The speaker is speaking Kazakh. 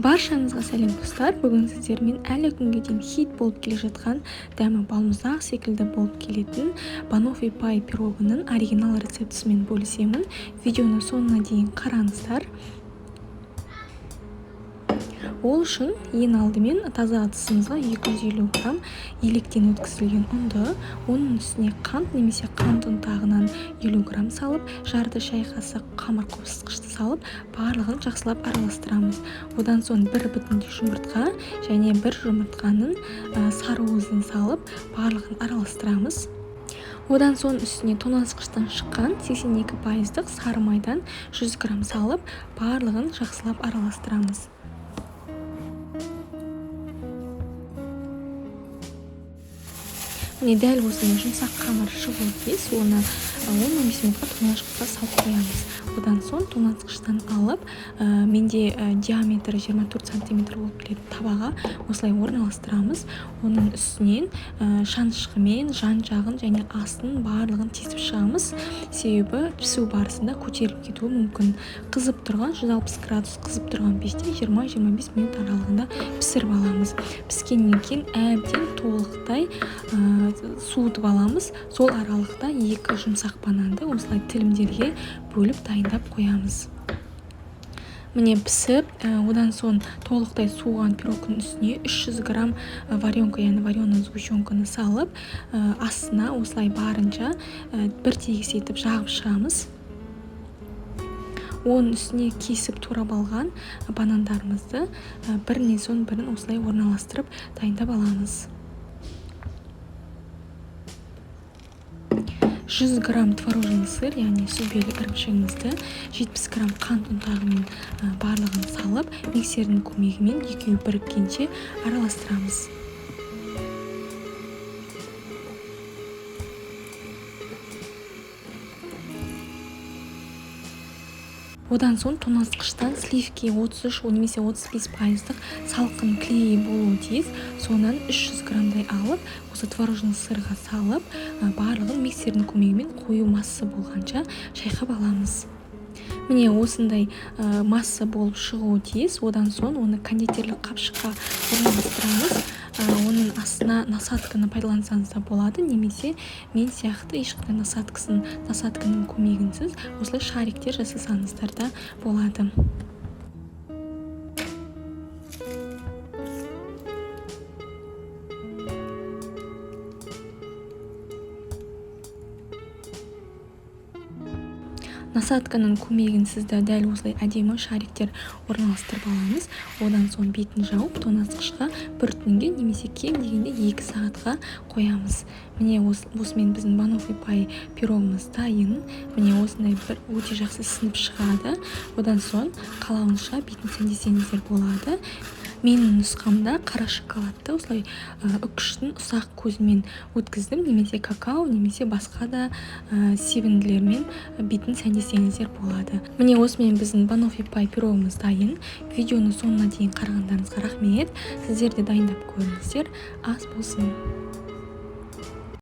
Баршаңызға сәлем, достар! Бүгін сіздермен әлі күнге дейін хит болып келе жатқан, дәмі балмұздақ секілді болып келетін баноффи пай пирогының оригинал рецептісімен бөлісемін. Видеоны соңына дейін қараңыздар. Ол үшін ең алдымен таза ыдысымызға 250 грамм електен өткізілген ұнды, оның үстіне қант немесе қант ұнтағынан 50 грамм салып, жарты шай қасық қамыр қосқышты салып, барлығын жақсылап араластырамыз. Одан соң бір бүтіндей жұмыртқа және бір жұмыртқаның сары уызын салып, барлығын араластырамыз. Одан соң үстіне тоңазытқыштан шыққан 82%-дық сары майдан 100 грамм салып, барлығын жақсылап араластырамыз. Міне, дәл осындай жұмсақ қамыр шығуы тиіс. Оны 10-15 минутқа тоңазытқышқа салып қоямыз. Одан соң тоңазытқыштан алып, менде диаметрі 24 сантиметр болып келетін табаға осылай орналастырамыз. Оның үстінен шанышқымен жан-жағын және астын барлығын тесіп шығамыз. Себебі пісу барысында көтеріліп кетуі мүмкін. Қызып тұрған 160 градус қызып тұрған пеште 20-25 минут аралығында пісіріп аламыз. Піскеннен кейін әбден толықтай суытып аламыз. Сол аралықта екі жұмсақ бананды осылай тілімдерге бөліп дайындап қоямыз. Міне, пісіп, одан соң толықтай суыған пирогтың үстіне 300 грамм варенка, яғни вареный сгущенканы салып, астына осылай барынша бір тегіс етіп жағып шығамыз. Оның үстіне кесіп турап алған банандарымызды бірінен соң бірін осылай орналастырып дайындап аламыз. 100 грамм творожный сыр, яғни сүзбелі ірімшігімізді 70 грамм қант ұнтағымен барлығын салып, миксердің көмегімен екеуі біріккенше араластырамыз. Одан соң тоңазытқыштан сливки 33 немесе 35%-дық салқын клей болуы тиіс. Сонан 300 граммдай алып, осы творожный сырға салып, барлығын миксердің көмегімен қою масса болғанша шайқап аламыз. Міне, осындай масса болып шығуы тиіс. Одан соң оны кондитерлік қапшыққа орналастырамыз. Оның астына насадканы пайдалансаңыз да болады, немесе мен сияқты ешқандай насадканың көмегінсіз осылай шариктер жасасаңыздар да болады. Насадканың көмегінсіз де дәл осылай әдемі шариктер орналастырып аламыз. Одан соң бетін жауып, тоңазытқышқа бір түнге немесе кем дегенде 2 сағатқа қоямыз. Міне, осымен біздің баноффи пай пирогымыз дайын. Міне, осындай бір өте жақсы сініп шығады. Одан соң қалауынша бетін сәндесеңіздер болады. Менің нұсқамда қара шоколадты осылай үкіштің ұсақ көзімен өткіздім, немесе какао, немесе басқа да себінділермен бетін сәндесеңіздер болады. Міне, осымен біздің баноффи пай пирогымыз дайын. Видеоны соңына дейін қарағандарыңызға рахмет. Сіздер де дайындап көріңіздер. Ас болсын.